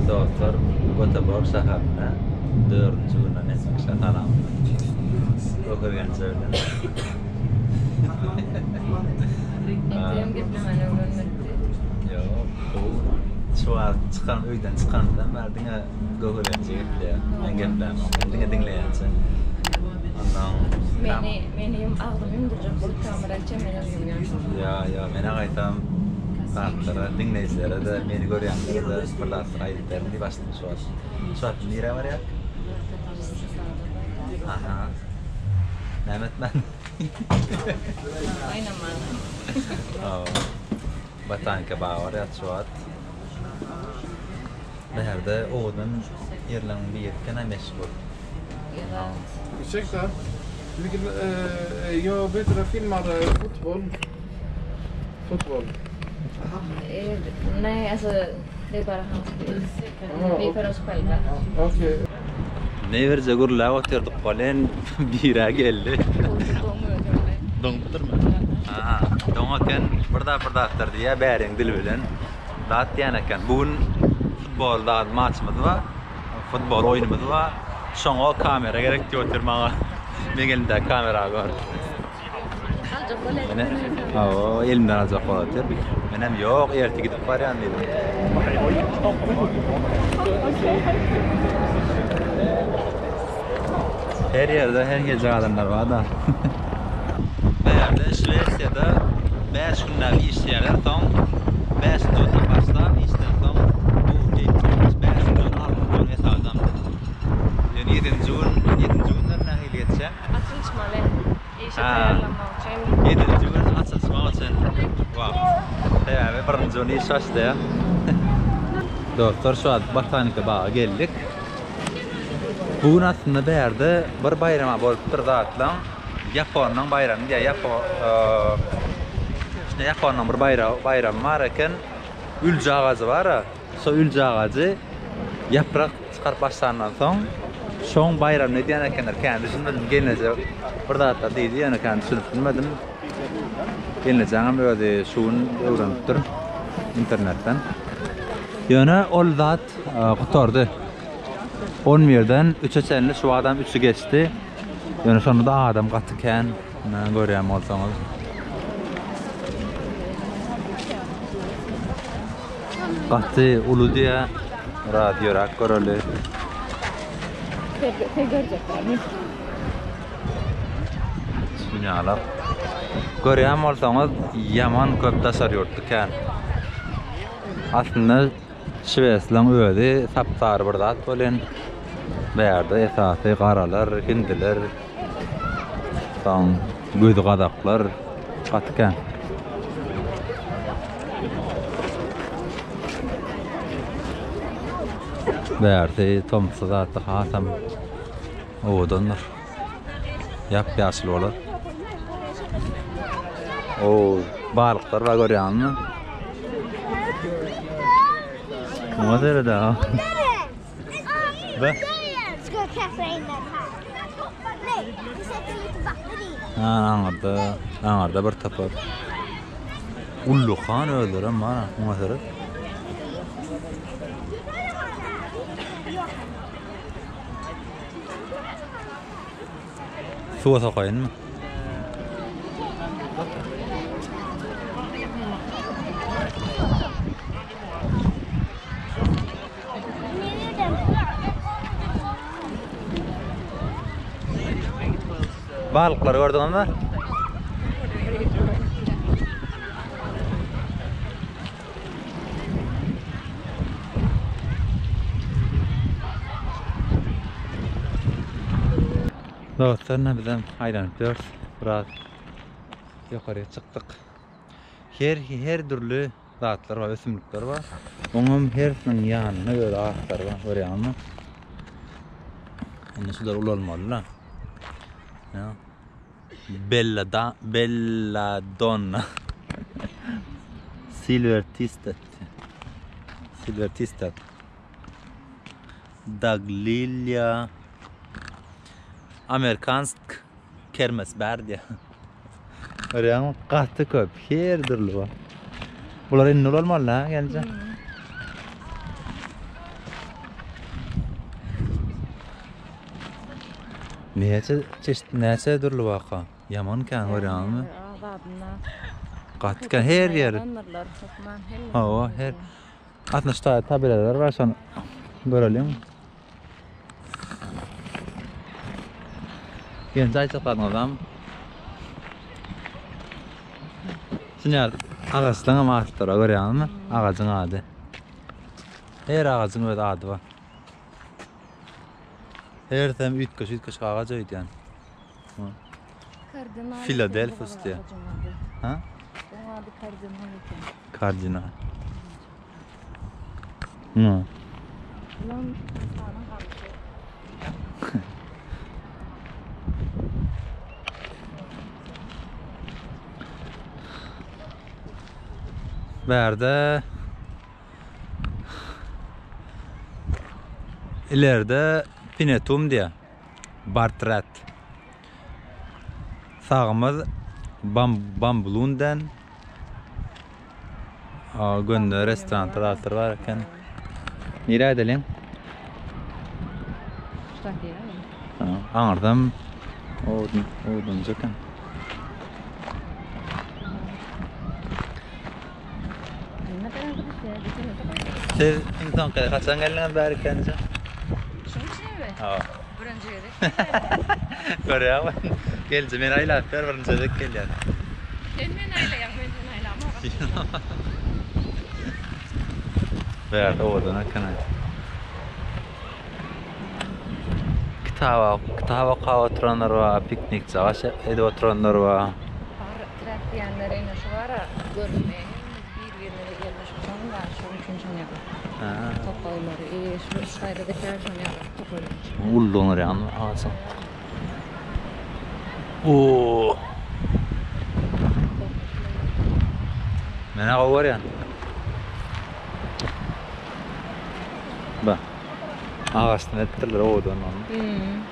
Dostlar, Göteborg şäherinde dördünji günden etmişe salam. Gökürgenje bilen. Entegem geplemän öwrenmedi. Ýok, gowy. Şu wagt çykan öýden çykanymdan bäri diňe Gökürgenje gepleýär. Men geplämok. Men diňe diňleýänçe. Ondan Meni, meni ýum agzymy ýumdurjak bolup kamera açýar, menem ýumýan. Ýa, ýa, men gaýtam zatlara, diňleýjilere-de, meni görýänlere-de bir zatlar aýdyp berin diýip açdym şu wagt. Şu wagt nirä barýak? Aha. Näme etmän? Oýnamana. Hawa. Botanika bagy barýas şu wagt. Bärde owadan ýerleriň biri eken-ä meşhur. Ursäkta? Vilken, eh, jag vet att jag filmar fotboll. Fotboll. Eh, nej, alltså det är bara hans bil. Aha, Vi för oss själva. Okej. Ne birje gürläp otyrdyk welin birä geldi. Doňupdyrmy? Aha, doň eken, bir zat bir zatlar diýýär bäriň dili bilen. Zat diýen eken. Bu gün futbol zat maçymyz bar. Futbol oýnumyz bar. Şoňa kamera gerek diýip otyr maňa. Meň elimdäki kamera gör. Aljak bolýar. Mene, hawa, elimden aljak bolup otyr. Menem ýok, erte gidip barýan diýdim. Her ýerde her hili adamlar bar-da. Bärde Şwesiýada 5 günläp işleýärler, soň 5-nji günden başlap işden soň bu geýip 5-nji gün, 6-njy gün esadam. Ýöne 7-nji gün, 7-nji günler nähili geçýär? Açylyşmaly. Işe Ha. taýýarlanmak üçin. 7-nji gün açylyşmak üçin wagt. Sebäbi birinji gün iş başlaýar. Dostlar, şu wagt botanika baga geldik. Bu gün aslynda bärde bir baýrama bolupdyr zatlaň. Ýaponyň baýramy diýýär. Ýapo Şunda Ýaponyň bir baýragy baýramy bar eken. Ülje agajy bar-a. Şo ülje agajy ýaprak çykaryp başlandan soň şoň baýramyny edýän ekenler. Kän düşünmedim. Gelneje bir zatlar diýdi, ýöne kän düşünip bilmedim. Gelnejeňem özi şu gün öwrenipdir internetden. Ýöne ol zat gutardy. On birden üçe çenli şu adam üçi geçdi. Ýöne şonda da adam gaty kän. Ine görýän bolsaňyz. Gaty uly diýä. Biraz ýöräp göreli. Sen görjeklermi? Dünýalar. Görýän bolsaňyz ýaman köp daşary ýurtly kän. Aslynda Şweslaň özi sap-sary bir zat welin, bärde esasy garalar, hindiler, soň gözi gazaklar gaty kän. Bärsi tomsy zatda hasam owadandyr. Ýap-ýaşyl bolar. Oo, balyklar bar görýäňmi? Muňa seret ha. Be. Ha, aňyrda, aňyrda bir topar. Ullakan özlerem bar, muňa seret. Suwa sokaýynmy? Balyklary gördüňizmi? Dostlar, ine bizem aýlanyp ýörüs. Biraz ýokaryk çykdyk. Her her dürli zatlar bar, ösümlikler bar. Oňam hersiniň ýanynda öz atlary bar, görýäňizmi? Indi şular ulalmaly-da. Ýa. Bella Belladonna. Silver Tistet. Silver Tistet. Daglilya. Amerikansk kermes bar diýýär. Görýäňmi? Gaty köp, her dürli bar. Bular indi ulalmaly ha, gelje. Näçe çeşit, näçe dürli waka. Ýaman kän görýäňizmi? Gaty kän her ýeri. Hawa, her. Aslynda şu taýda tabelalar bar, şony göreliň. Ýene aýtjak zadyňyzam. Şuny agaçlaryň hem atlary görýäňizmi? Agajyň ady. Her agajyň öz ady bar. Hersem üýtgeşik-üýtgeşik agaç öýdýän. Kardinal. Filadelfus diýýär. Ha? Oň ady kardinal eken. Kardinal. Hı. Bulam Musanyň gamyşy. Bärde Ilerde Pinetum diýýär. Bartrat. Sagymyz Bam Bamblunden. Gönde restoran zatlar bar eken. Nirä gideliň? Aňyrdam odun, odunjy eken. Siz iň soňky haçan geldiňiz bäri ikinji? Şuň üçinmi? Ha. Birinji gezek. Görýäňmi? Gelji meni aýlap ber birinji gezek gelýän. Sen meni aýlaýaň, men seni aýlamok. Bärde owadan eken. Kitap, kitap okap oturanlar bar, piknik çagaş edip oturanlar bar. Bar trek diýenler ene şu bara görünmeýär. Bir-birine ýerleşip şonuň bar, şonuň üçin şoň ýaly. Tokaýlary, e, şu şu taýda-da kän şoň ýaly tokaýlar. Ullugyny ýaňy agajyň. Oo. Men gowy görýän. Ba. Agaçdan edipdirler owadan ony. Hmm.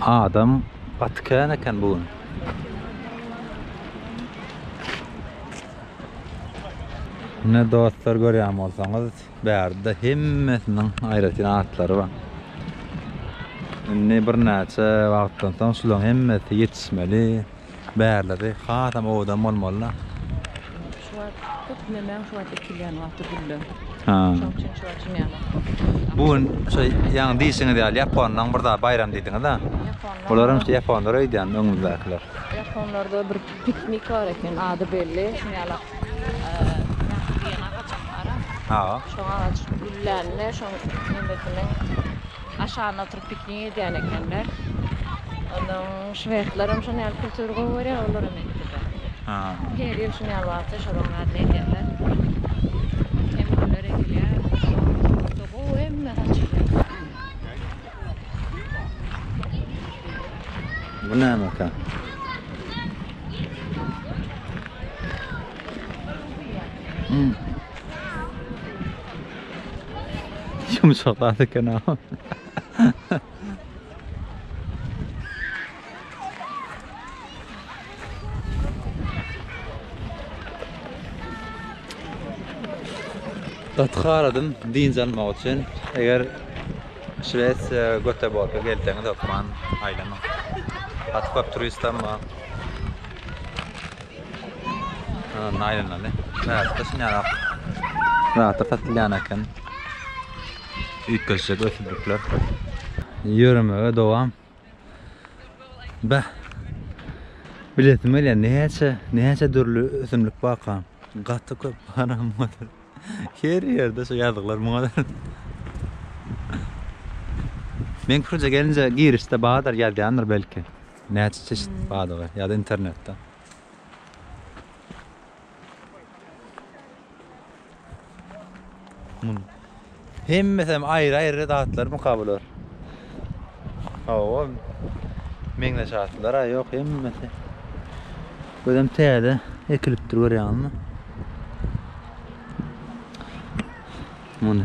Adam gaty kän eken bu gün. Ine dostlar görýän bolsaňyz bärde hemmesiniň aýratyn atlary bar. Indi birnäçe wagtdan soň şularyň hemmesi ýetişmeli. Bärleri hasam owadan bolmaly-da. Şu wagt köp nemäň şu wagt ekilýän wagty güller. Ha. Şoň üçin şu wagt şuny ýaly. Bu gün şu ýaňy diýşiňiz ýaly ýaponlaň bir zat baýram diýdiňiz-a. Ýaponlaň. Bularam şu ýaponlar öýdýän öňümizdäkiler. Ýaponlarda bir piknik bar eken, ady belli. Şuny ýaly ýaňky diýen agajam bar-a. Ha. Şoň agaç güllände şoň nemesiniň aşagynda oturyp piknik edýän ekenler. Onnoň şwedlerem şony ýaly kultury gowy görýär, olaram etdiler. Ha. Her ýyl şuny ýaly wagtda şolaryň adyna edýärler. Hem güller ekilýär. Gowy hemmesi açylýar. Bu nämekä? Hmm. Ýumşak zat eken ha. Gaty haladym dynç almak üçin. Eger Şwesiýa Göteborga gelseňiz hökman aýlanyň. Gaty köp turistem bar. Ýa aýlanaly. Bärde şunýarak zatlar satylýan eken. Üýtgeşik ösümlikler. Ýöremege dowam. Beh. Bilesim gelýär näçe, näçe dürli ösümlik barka. Gaty köp bar muňa. Her ýerde şu ýazgylar muňa Meň pikirimçe gelince girişde bardyr ýazýandyr belki. Näçe çeşit bardygy ýa-da internetde. Mun. Hemmesem aýry-aýry zatlarmyka bular? Hawa. Meňzeş atlar-a ýok hemmesi. Özem täze ekilipdir görýäňizmi? Muny.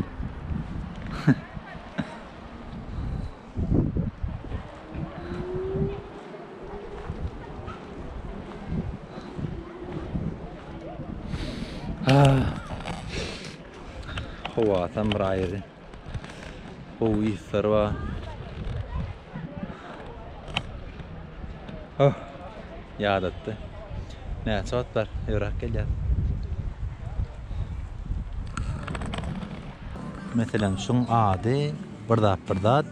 Howasam bir aýry. Gowy yslar bar. Oh, ýadatdy. Näçe wagt bar? Ýöräp gelýär. Meselem, şuň ady bir zat bir zat.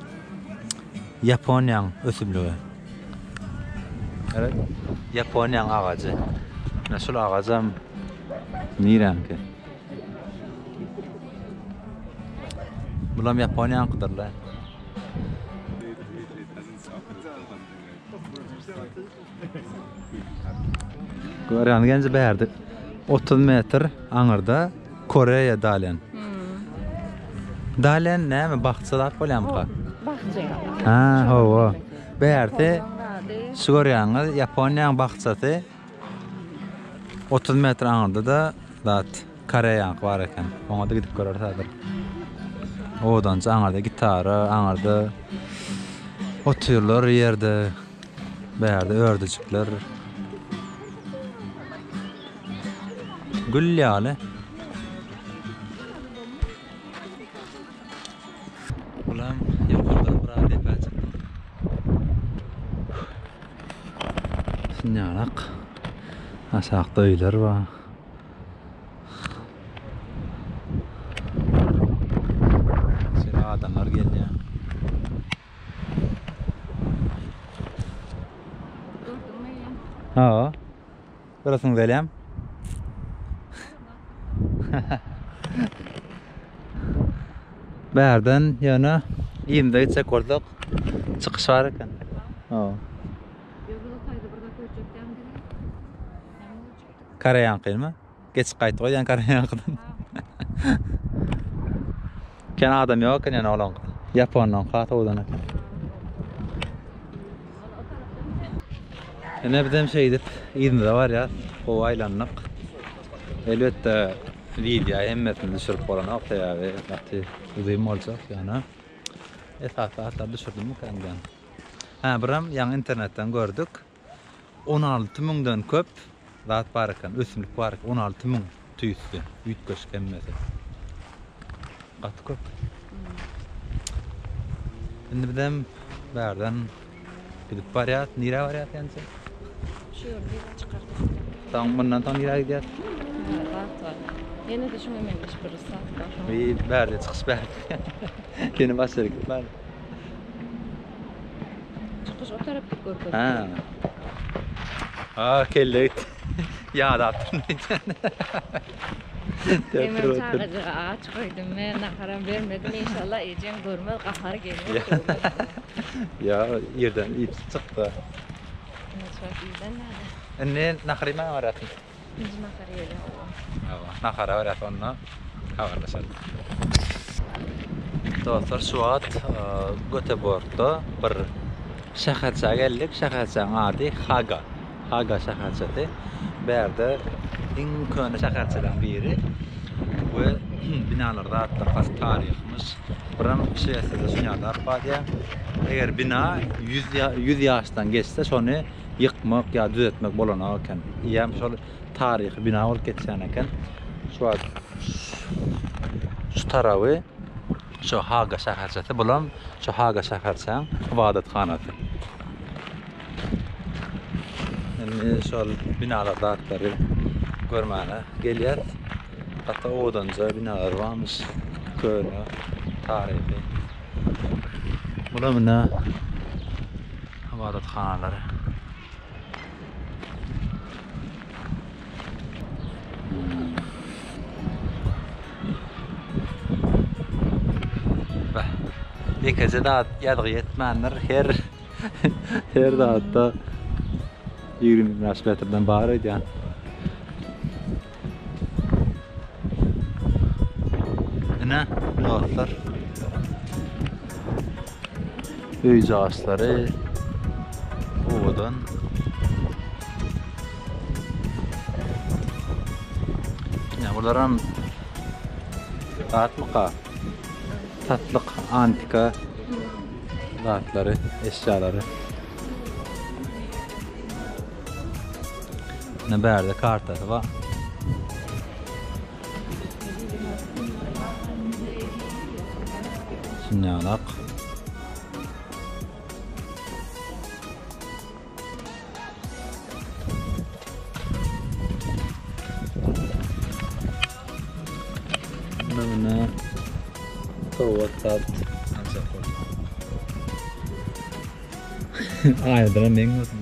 Ýaponiýaň ösümligi. Evet. Ýaponiýaň agajy. Ine şul agajam niräňki? Bulam Ýaponiýaňkydyr-la. Görýäňiz genji bärde 30 metr aňyrda Koreýa Dalian. Dalian näme bakja zat bolýamyka? Bakja. Ha, hawa. Bärde şu görýäňiz Ýaponiýanyň bakjasy 30 metr aňyrda da zat Koreýanyňky bar eken. Oňa-da gidip göreris häzir. Owadança aňyrda gitara, aňyrda otyrlar ýerde. Bärde ördejikler. Gül ýaly. Bulam ýokardan biraz depä çykdym. Şunýalak. Aşakda öýler bar. Şeýle adamlar gelýär. Ha. Göresiň gelýäm. Bärden ýöne yzymyza gitjek bolsak çykyş bar eken. Ha. Koreýaňkymy? Geçip gaýtdy goýýan Koreýaňkydan. Ken adam ýok eken ýöne olaňky. Ýaponlaň has owadan eken. Ine bizem şeýdip yzymyza barýas. Gowy aýlandyk. Elbetde wideo hemmesini düşürip bolanok sebäbi gaty uzyn boljak ýöne esasy zatlary düşürdimmikä diýýän. Hä biram ýaňy internetden gördük. 16 müňden köp zat bar eken, ösümlik bar eken, 16 müň tüýsli, üýtgeşik hemmesi. Gaty köp. Indi bizem bärden gidip barýas. Nirä barýas ýança? Şu ýerde ýüze çykardyk. Soň mundan soň nirä gidýäs? Zat bar. Ýene-de şuňa meňzeş bir zat bar. Bir bärde çykyş bärde. Ýene başga ýere gitmäli. Çykyş o tarapda görkezdi. Ha. Ha, kelle gitdi. Ýadapdyryn öýdýän. Demir çagajyga aç goýdum men, naharam bermedim. Inşallah ejeň görmez, gahary geler. Ýa, ýerden iýip çykdy. Irden näde? Indi nahar iýmäge barýarsyň. Indi nahar iýeli, hawa. Hawa, nahara barýas onda habarlaşarys. Dostlar şu wagt Göteborgda bir şäherçä geldik. Şäherçäň ady Haga. Haga şäherçesi. Bärde iň köne şäherçeleriň biri we binalar zatlar has taryhymyş. Biram Şwesiýada şuny ýaly bar diýýär. Eger bina 100 ýaşdan geçse şony ýykmak ýa düzetmek bolanok eken. Eýýäm şol taryhy bina bolup geçýän eken. Şu wagt şu taraby şu Haga şäherçesi, bulam şu Haga şäherçäň ybadathanasy. Indi şol binalar zatlary görmäne gelýäs. Gaty owadanja binalar barmyş. Köne, taryhy. Bulam ine ybadathanalary. Beh. Ýekeje zat ýazgy ýetmändir. Her her zatda 25 metrden bar öýdýän. Ine, dostlar. Öýjagaşlary owadan. Ine bularam zatmyka? Satlyk antika zatlary, eşýalary. Ine bärde kartasy bar. Şunýalak. Mına sowgat zat aljak boldum. Aýnadan meň gördüm.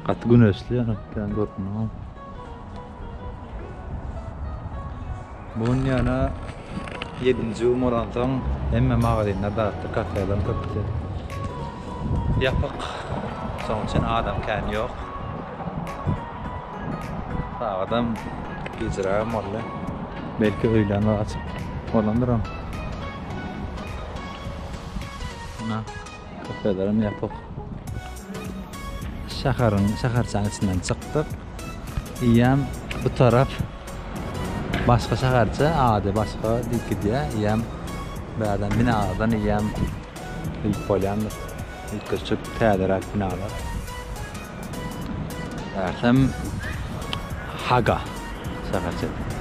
Gaty güneşli ýöne kän görünýär. Bu gün ýöne 7-nji gün bolansoň hemme magazinler dartdy, kafeleriň köpüsi ýapyk. Şonuň üçin adam kän ýok. Sagadam gijrägem boldy. Belki öýlän açyk bolandyram. Ana, kafelerem ýapyk. Şäheriň, şäherçäniň içinden çykdyk. Eýýäm bu tarap başga şäherçe, ady başga diýip gidýär. Eýýäm bärden binalardan eýýäm bilip bolýandyr. Üýtgeşik täzeräk binalar. Bärsem Haga şäherçesi.